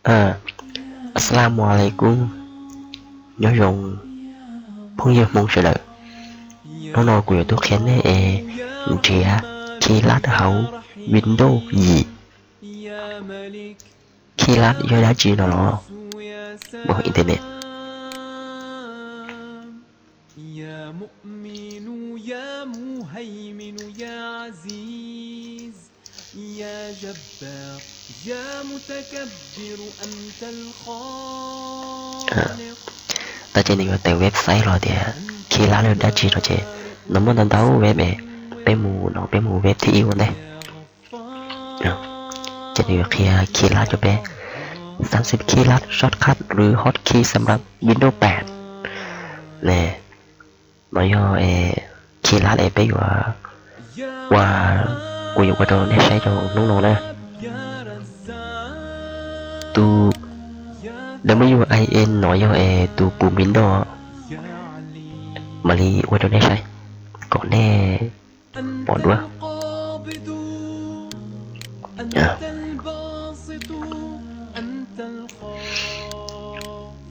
Assalamu alaikum, nyob zoo phooj ywg Hmoob sawv daws. Hnub no kuv yuav tuaj qhia nej es nrhiav khi lab hauv Windows yim. Khi lab yog dab tsi no los mus internet. Tab sis nws yuav tawm website los tias khi lab yog dab tsi no ces no muaj ntau ntau web, peb mus no peb mus web thib ib ua ntej. Ces nws yuav qhia khi lab rau peb, xab xib khi lab shortcut หรือ hotkey สำหรับ Windows แปด. No yog khi lab es peb yuav ua, kuv yuav ua rau nej saib rau hnub no na. Tus W I N no yog es tus pum Windows. Mam li ua rau nej saib kom nej pom dua.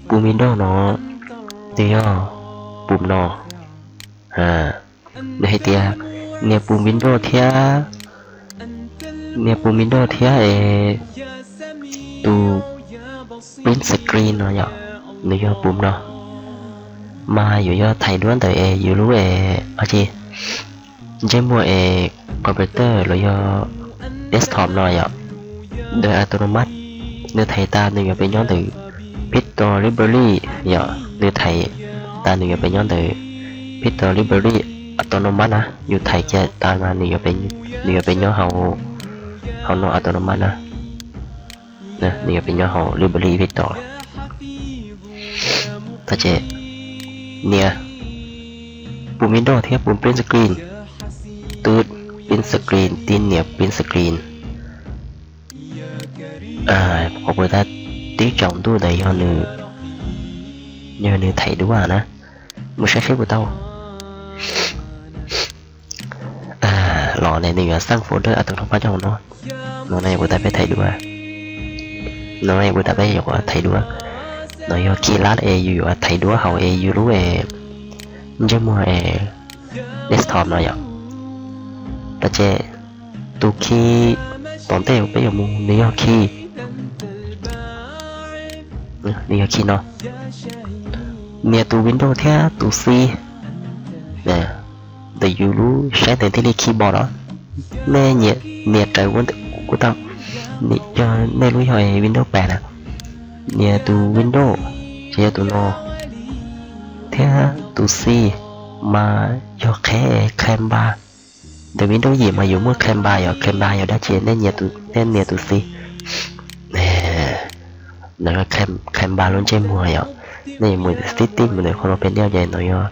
Pum Windows no nws yog pum no. Nws hais tias nias pum Windows thiab, nias pum Windows thiab es tus print screen no yom, nws yog pum no. Mas yuav yog thaij duab ntawm es yus lub es ntsej muag es computer los yog desktop no yom, ntawm autonomous. Nws thaij tas nws yuav pem nyob ntawm Pictory Library yom, nws thaij tas nws yuav pem nyob ntawm Pictory Library autonomous na. Yus thaij kiag tas mas nws yuav pem nyob hauv no autonomous na. Nws yuav pem nyob hauv library Pictory. Tab sis nias pum Windows thiab pum print screen, tus print screen, tiv nias print screen. Qhov puas tas tib tsaus ntuj ntawd yog nws thaij duab na. Mus saib seb puas tau. Los ne nws yuav xaj folder autonomous coj hauv no. No ne puas tas peb thaij duab. No ne puas tas peb yuav thaij duab. No yog khi lab es yus yuav thaij duab hauv es yus lub es ntsej muag es desktop no yom. Tab sis tus khi tom ntej peb yuav mus nws yog khi, nws yog khi no. Nias tus Windows thiab tus C ntawm yus lub saib ntawm thiaj li khi npau los. Nej nias raws kuj tau, yog nej lub yog Windows pem na. Nias tus Windows, ces yog tus no, thiab tus C mas yog qheb, qheb npa. Ntawm Windows yim mas yus muaj qheb npa, yog qheb npa yog dab tsi, nej nias tus C. No yog qheb npa lub ntsej muag yom. Nej mus setting mus ntawm qhov no pem nyob ces no yog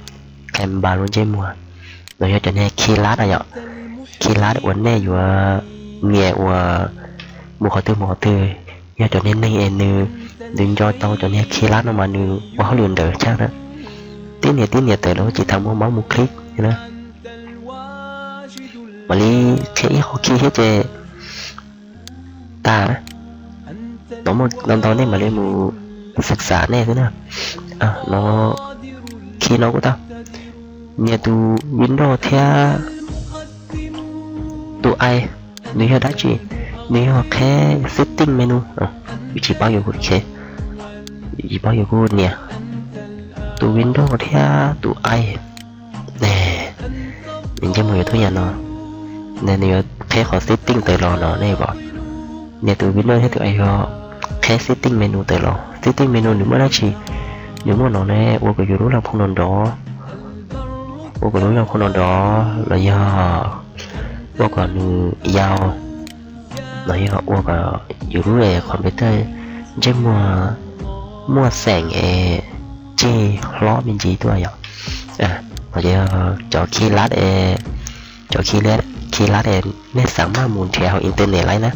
qheb npa lub ntsej muag. No yog cov niag khi lab na yom. Khi lab uas nej yuav nias uas mus qhov twg mus qhov twg. Yog cov niag neeg es nws, nws nco tau cov niag khi lab no mas nws ua hauj lwm ntawd tshaj na. Tib nias tib nias tawm los tsis tas muaj mouse mus click na. Mam li qhia ib qho khi thiab ces tas na. No muaj ntau ntau nej mam li mus xav xav nej xwb na. No khi no kuj tau. Nias tus Windows thiab tus I, nws yog dab tsi? Nws yog qheb setting menu. Yus tsis paub yus kuj qheb, tsis paub yus kuj nias tus Windows thiab tus I. Nws ntsej muag yuav tuaj yam no, nws yuav qheb qhov setting tawm los no nej pom. Nias tus Windows thiab tus I yog qheb setting menu tawm los. Setting menu nws muaj dab tsi? Nws muaj no ne, ua kom yus lub laj phoo no nrov, ua kom lub laj phoo no nrov los yog ua kom nws yau, los yog ua kom yus lub computer ntsej muag muaj xeem es tseg hlob me ntsis tuaj yom. Cov khi lab, cov khi lab es nej xav maj mus nrhiav hauv internet lawm na.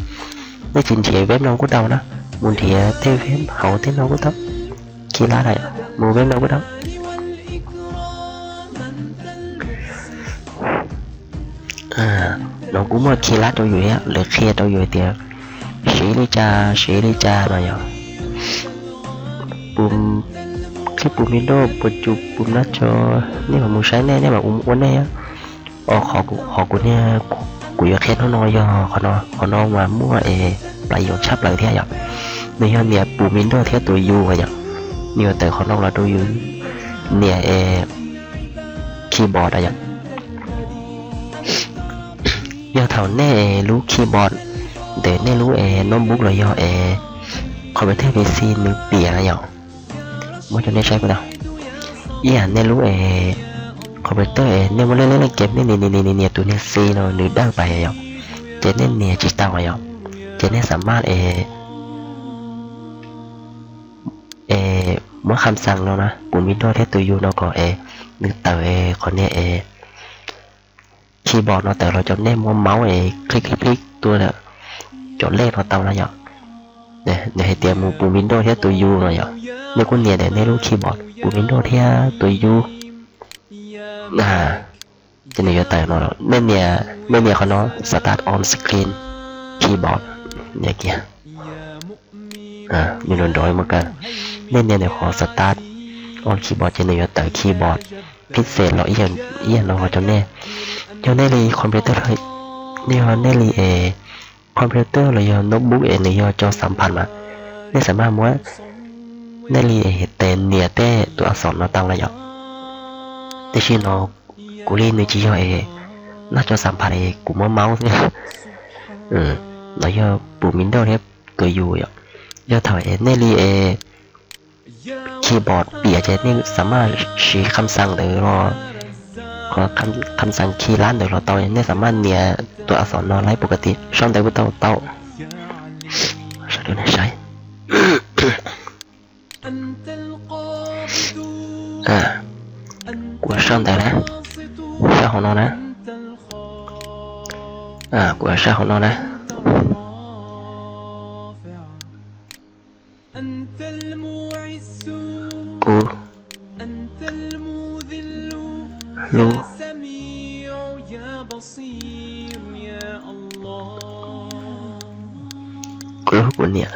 Nej tsis nrhiav web no kuj tau na, mus nrhiav tej web hauv tej no kuj tau. Khi lab lawm, mus web no kuj tau. No kuj muaj khi lab rau yus thiab, lawv qhia rau yus tias siv li cas siv li cas no yom. Pum, qhib pum Windows puas tsuas pum nab tso, nej mam mus saib nej, nej mam ua nej. Os, qhov kuv niag, kuv yuav qhia hnub no yog qhov no, qhov no mas muaj es plas yoos tshaj plaws thiab yom. Nws yog nias pum Windows thiab tus U yom. Nws yuav tawm qhov no los rau yus nias es keyboard yom. Yog thaum nej lub keyboard ntawm nej lub es notebook los yog es computer P C nws piam na yom. Muab cov nej saib puas tau. Ib yam nej lub es computer es nej muaj leej leej leej game nej nias nias nias nias tus niag C no nws dawb pais yom, ces nej nias tsis tau yom, ces nej xam maj es es muab kham xas no na, pum Windows thiab tus U no kom es nws tawm es qhov niag es keyboard no tawm los cov nej muab maub es click click click tuaj cov lej no tau na yom. Nws hais tias mus pum Windows thiab tus U no yom. Nej kuj nias ntawm nej lub keyboard pum Windows thiab tus U. Ces nws yuav tawm no, nej nias qhov no start on screen keyboard. Nias kiag, nws nrov nrov mus kawg. Nej nias ntawm qhov start on keyboard ces nws yuav tawm keyboard pixel los ib yam no rau nej. Yog nej li computer, yog nej li es computer los yog notebook es nws yog cov xam pham mas nej xam maj muab nej li es tes nias tej tus a xom no tau na yom. Tiam sis no kuv li nws tsis yog es noj cov xam pham es kuv muab maub xwb. No yog pum Windows thiab tus U yom. Yog thaum es nej li es keyboard piam ces nej xam maj siv kham xas ntawd los, qhov kham xas khi lab ntawd los tau, nej xam maj nias tus a xom no laib pus ka ti sau ntawd puas tau? Tau. Saib, kuv sau ntawd na, sau hauv no na, kuv sau hauv no na. Kuv hlub, kuv hlub kuv niam.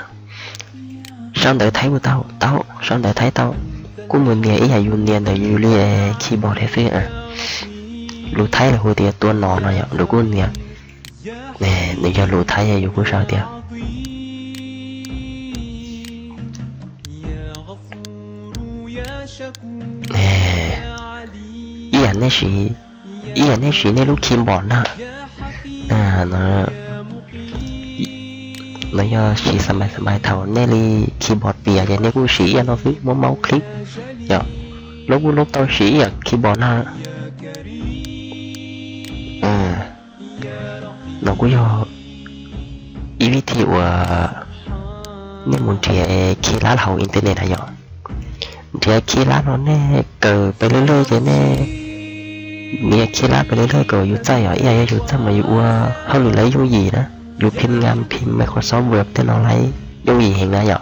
Sau ntawv Thaib puas tau? Tau, sau ntawv Thaib tau. Kuj mus nias ib yam yus nias ntawm yus li keyboard thiab xwb. Lus Thaib lawv hu tias tua nom no yom, lus kuj nias. Nws yog lus Thaib yus kuj sau tias, ib yam nej siv, ib yam nej siv nej lub keyboard na. No yog siv xas mais xas mais thaum nej li keyboard piam ces nej kuj siv ib yam no xwb, muab mouse click yom, lub kuj lub tau siv ib yam keyboard na. No kuj yog ib vib thi uas nej mus nrhiav khi lab hauv internet na yom. Nrhiav khi lab no nej kawm pes lawj lawj ces nej nias khi lab pes lawj lawj kom yus txawj yom, ib yam yog yus txawj mas yus ua hauj lwm laib yooj yim na, yus phim nyas phim Microsoft Word tej no laib yooj yim heev na yom.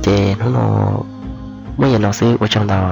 Ces hnub no muaj yam no xwb, ua tsaug ntau.